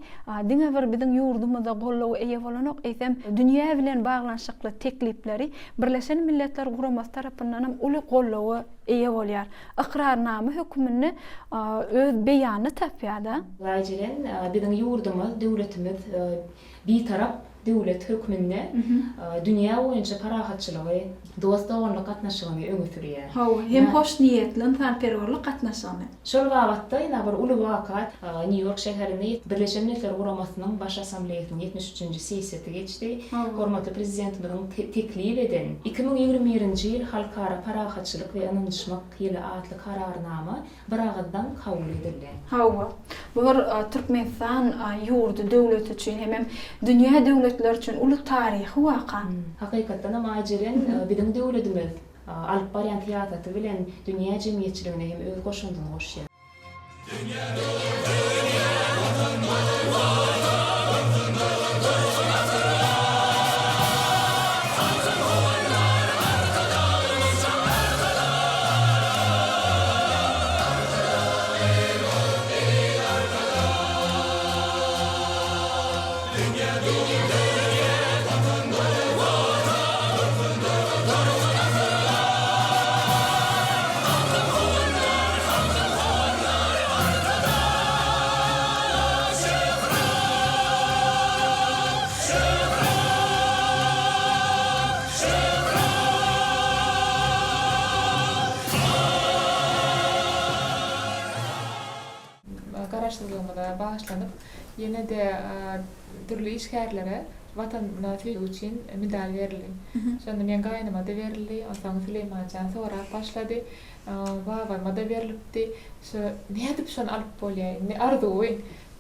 diňe bir biziň ýurdumyzda goldawa eýe bolanok, eýsem, dünýä bilen baglanyşykly teklipleri Birleşen Milletler Guramasy tarapyndanam uly goldawa eýe bolýar. Ykrarnama höküminde öz beýanyny tapýar-da. Aýjeren, biziň ýurdumyz, döwletimiz Bitarap döwlet hökmünde dünýä boýunça parahatçylygy, dost-doganlyk gatnaşygyny öňe sürýär. Hawa, hem hoşniýetli ynsanperwerlik gatnaşygyny. Şol babatda ýene bir uly waka, Nýu-Ýork şäherinde Birleşen Milletler Guramasynyň Baş Assambleýasynyň 73-nji sessiýasy geçdi. Hormatly Prezidentimiziň teklip eden 2021-nji ýyl Halkara parahatçylyk we ynanyşmak ýyly atly Kararnama biragyzdan kabul edildi. Hawa, bu bir Türkmenistan ýurdy, döwleti üçin hemem dünýä döwletleri üçin uly taryhy waka. Hakykatdanam Aýjeren biziň döwletimiz alyp barýan syýasaty bilen dünýä jemgyýetçiligine hem öz goşandyny goşýar. Garaşsyzlygymyza bagyşlanyp, ýene-de dürli işgärlere Watana söýgi üçin medal berildi. Şonda meň gaýnyma-da berildi. Onsoň Süleýman jan sorap başlady. Babama-da berlipdi. Şo nädip şony alyp bolýar indi? Arzuwy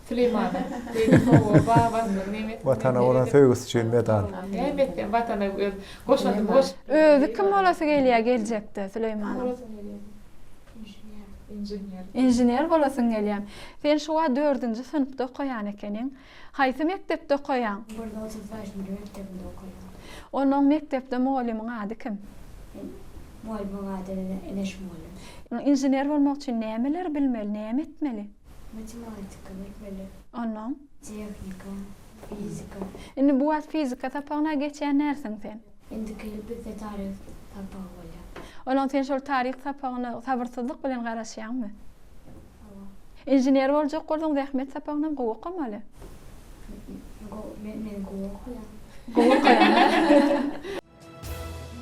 Süleýmanyň. Diýdim, hawa, babasynyň nemesini Watana bolan söýgüsi üçin medal. Näme etsem Watana öz goşandymy goşup. Özi kim bolasy gelýär geljekde Süleýmanyň? Bolasym gelýär. Inžener. Inžener. Inžener bolasyň gelýär. Sen şu wagt dördünji synpda okaýan ekeniň. Haýsy mekdepde okaýaň? 135-nji mekdebinde okaýan. Onuň mekdepde mugallymyň ady kim? Mugallymyň ady Eneş mugallym. Inžener bolmak üçin nämeleri bilmeli, näme etmeli? Matematika bilmeli. Onnoň? Tehnika, fizika. Indi bu wagt fizika sapagyna geçýän dälsiň sen? Indiki ýyl bizde taryh sapagy bolýar. Onnoň sen şol taryh sapagyna sabyrsyzlyk bilen garaşýaňmy? Hawa. Inžener boljak bolsaň zähmet sapagynam gowy okamaly. Men gowy okaýan. Gowy okaýaň.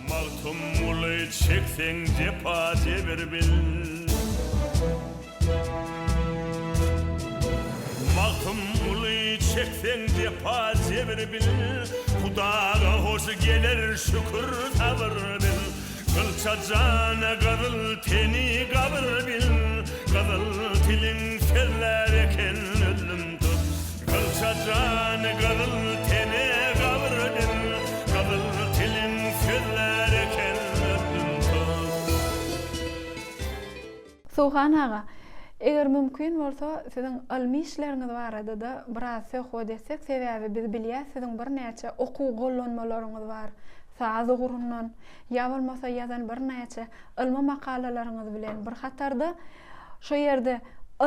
Magtymguly çekseň jepa jebir bil. Magtymguly çekseň jepa jebir bil. Hudaga hoş geler şükür sabyr bil. Gylça jana gyzyl teni gabyr bil. Gyzyl tiliň sözlär eken öldüm tut. Gylça jany gyzyl tene gabyr. Suhan aga, eger mümkin bolsa, siziň ylmy işleriňiz barada-da biraz söhbet etsek, sebäbi biz bilýäs siziň birnäçe okuw gollanmalaryňyz bar, saz ugrundan, ýa bolmasa ýazan birnäçe ylmy makalalaryňyz bilen bir hatarda, şu ýerde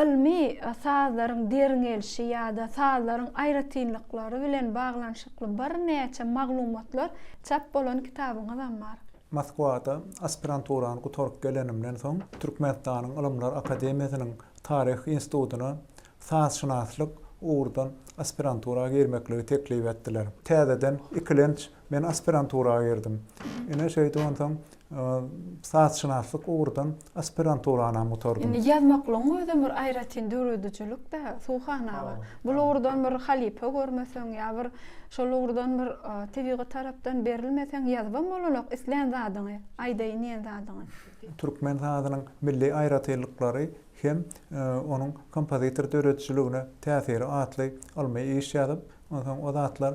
ylmy sazlaryň derňelişi ýa-da sazlaryň aýratynlyklary bilen baglanyşykly birnäçe maglumatlar çap bolan kitabyňyzam bar. Moskwada aspiranturany gutaryp gelenimden soň, Türkmenistanyň Ylymlar akademiýasynyň Taryh institutyna sazşynaslyk ugurdan aspirantura girmekligi teklip etdiler. Täzeden ikilenç men aspirantura girdim. Ine şeýdip onsoň sazşynaslyk ugurdan aspiranturanam gutardym. Indi ýazmaklygyň özem bir aýratyn döredijilik-dä, Suhan aga. Bul ugurdan bir halypa görmeseň ýa bir şol ugurdan bir tebigy tarapdan berilmeseň ýazybam bolanok islän zadyňy, aýdaýyn diýen zadyňy. Türkmen sazynyň milli aýratynlyklary hem onuň kompozitor döredijiligine täsiri atly ylmy iş ýazyp, onsoň o zatlar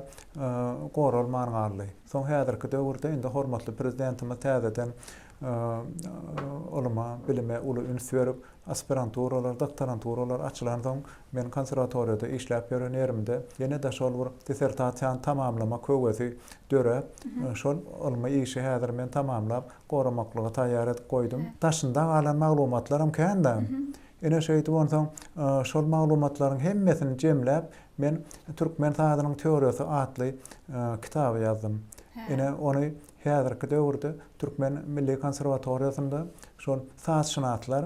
goralman galdy. Soň häzirki döwürde indi hormatly Prezidentimiz täzeden ylyma, bilime uly üns berip, aspiranturalar, doktoranturalar açylansoň, men konserwatoriýada işläp ýören ýerimde ýene-de şol bir dissertasiýany tamamlamak höwesi döräp, şol ylmy işi häzir men tamamlap, goramaklyga taýýar edip goýdum. Daşynda galan maglumatlaram kän-dä. Ine şeýdip onsoň şol maglumatlaryň hemmesini jemläp, men Türkmen sazynyň teoriýasy atly kitaby ýazdym. Ine ony häzirki döwürde Türkmen milli konserwatoriýasynda şol sazşynaslar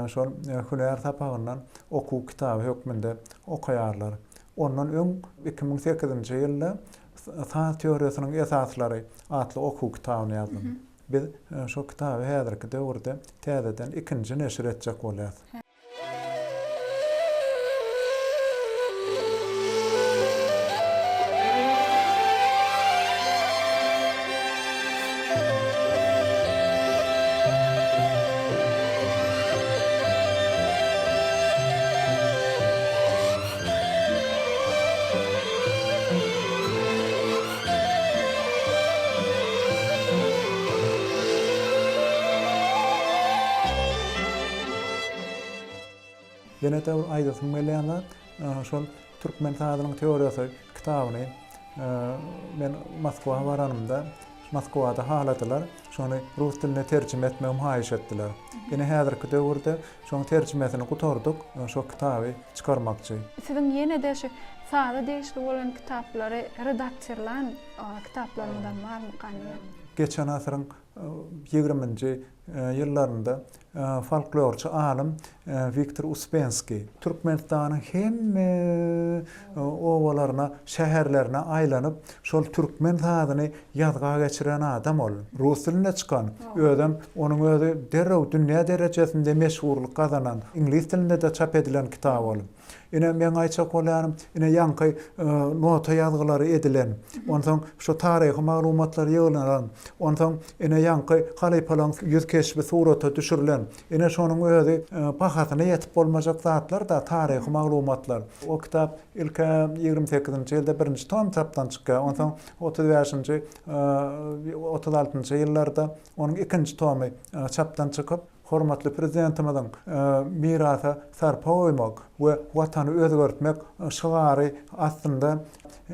şol hünär sapagyndan okuw kitaby hökmünde okaýarlar. Ondan öň 2008-nji ýylda Saz teoriýasynyň esaslary atly okuw kitabyny ýazdym. Biz şo kitaby häzirki döwürde täzeden ikinji neşir etjek bolýas. Ýene-de bir aýdasym gelýän zat, şol Türkmen sazynyň teoriýasy kitabyny men Moskwa baranymda, Moskwada haladylar, şony rus diline terjime etmegimi haýyş etdiler. Ine häzirki döwürde şoň terjimesini gutardyk, şo kitaby çykarmakçy. Siziň ýene-de şu saza degişli bolan kitaplary redaktirlan kitaplaryňyzam barmyka diýýän. Geçen asyryň ýigriminji ýyllarynda folklorçy alym Wiktor Uspenskiý Türkmenistanyň hemme obalaryna, şäherlerine aýlanyp, şol türkmen sazyny ýazga geçiren adam ol. Rus dilinde çykan, özem onuň özi derrew dünýä derejesinde meşhurlyk gazanan, iňlis dilinde-de çap edilen kitap ol. Ine, meň aýtjak bolýanym, ine, ýaňky nota ýazgylary edilen, onsoň şu taryhy maglumatlar ýygnalan, onsoň, ine, ýaňky halypalaryň ýüz keşbi surata düşürilen, ine, şonuň özi bahasyna ýetip bolmajak zatlar-da, taryhy maglumatlar. O kitap ilk-ä 28-nji ýylda birinji tom çapdan çykýar, onsoň 35-nji, 36-njy ýyllarda onuň ikinji tomy çapdan çykyp, Hormatly Prezidentimiziň Mirasa sarpa goýmak we Watany özgertmek şygary astynda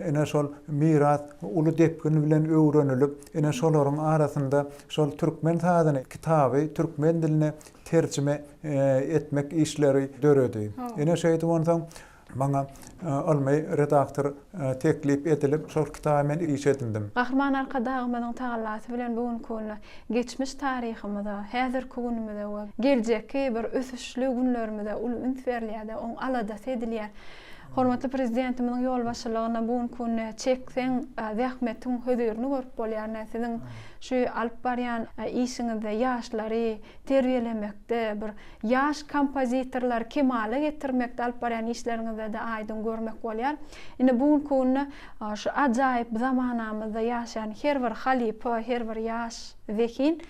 ine şol miras uly depgin bilen öwrenilip, ine şolaryň arasynda şol türkmen sazyny, kitaby türkmen diline terjime etmek işleri döredi. Ine şeýdip onsoň Maňa ylmy redaktor teklip edilip, şol kitaby men iş edindim. Gahryman Arkadagymyzyň tagallasy bilen bu günki günde geçmiş taryhymyza, häzirki günümize we geljekki bir ösüşli günlerimize uly üns berilýär-de, oň aladasy edilýär. Hormatly Prezidentimiziň ýolbaşçylygynda bu günki günde çekseň zähmetiň hözirini görüp bolýar. Ine, siziň şu alyp barýan işiňizde ýaşlary terbiýelemekde bir ýaş kompozitorlary kemala getirmekde alyp barýan işleriňizde-de aýdyň görmek bolýar. Indi bu günki günde şu ajaýyp zamanamyzda ýaşaýan her bir halypa, her bir ýaş zehin.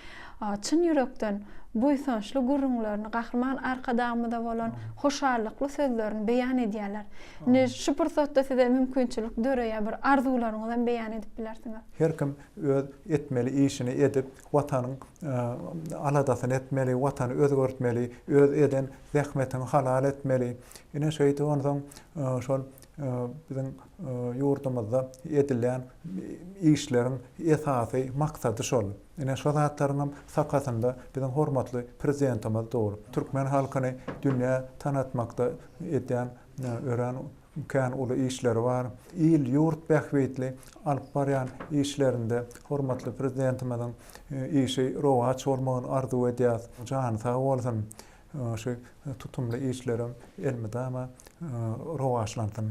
çyn ýürekden buýsançly gürrüňlerini, Gahryman Arkadagymyza bolan hoşallykly sözlerini beýan edýärler. Indi şu pursatda size mümkinçilik döreýär, bir arzuwlaryňyzam beýan edip bilersiňiz. Her kim öz etmeli işini edip, Watanyň aladasyny etmeli, Watany özgertmeli, öz eden zähmetiňi halal etmeli. Ine şeýdip onsoň şol biziň ýurdumyzda edilýän işleriň esasy maksady şol. Ine şo zatlaryňam sakasynda biziň hormatly Prezidentimiz dur. Türkmen halkyny dünýä tanatmakda edýän örän kän uly işleri bar. Il-ýurt bähbitli alyp barýan işlerinde hormatly Prezidentimiziň işi rowaç bolmagyny arzuw edýäs. Jany sag bolsun! Şu tutumly işlerem elmydama rowaçlansyn.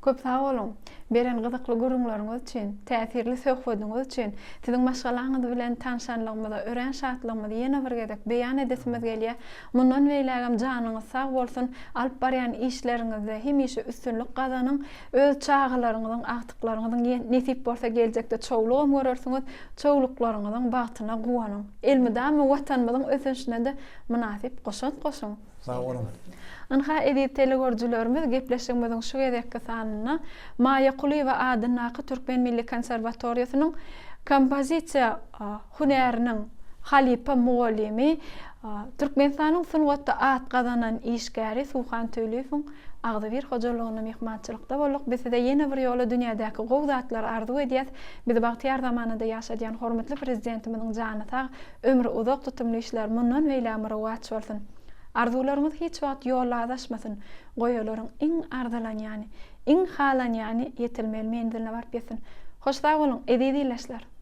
Köp sag boluň! Beren gyzykly gürrüňleriňiz üçin, täsirli söhbediňiz üçin. Siziň maşgalaňyz bilen tanşanlygymyza örän şatlygymyzy ýene bir gezek beýan edesimiz gelýär. Mundan beýlägem janyňyz sag bolsun, alyp barýan işleriňizde hemişe üstünlik gazanyň, öz çagalaryňyzyň, agtyklaryňyzyň nesip bolsa geljekde çowlugam görersiňiz, çowluklaryňyzyň bagtyna guwanyň. Elmydama Watanymyzyň ösüşine-de mynasyp goşant goşuň. Sag boluň. Ynha eziz telegörüjilerimiz gepleşigimiziň şu gezekki sanynda Maýa Kulyýewa adyndaky Türkmen milli konserwatoriýasynyň kompozisiýa hünäriniň halypa mugallymy, Türkmenistanyň sungatda at gazanan işgäri Suhan Tüýliýewiň agzybir hojalygynda myhmançylykda bolduk. Biz size ýene bir ýola dünýädäki gowy zatlary arzuw edýäs. Bizi bagtyýar zamanada ýaşadýan hormatly Prezidentimiziň jany sag, Ömri uzak tutumly işler mundan beýlägem rowaç bolsun. Arzuwlaryňyz hiç wagt ýolda azaşmasyn, goý olaryň iň arzylanýany, iň halanýany ýetilmeli menziline baryp ýetsin. Hoş sag boluň, eziz ildeşler!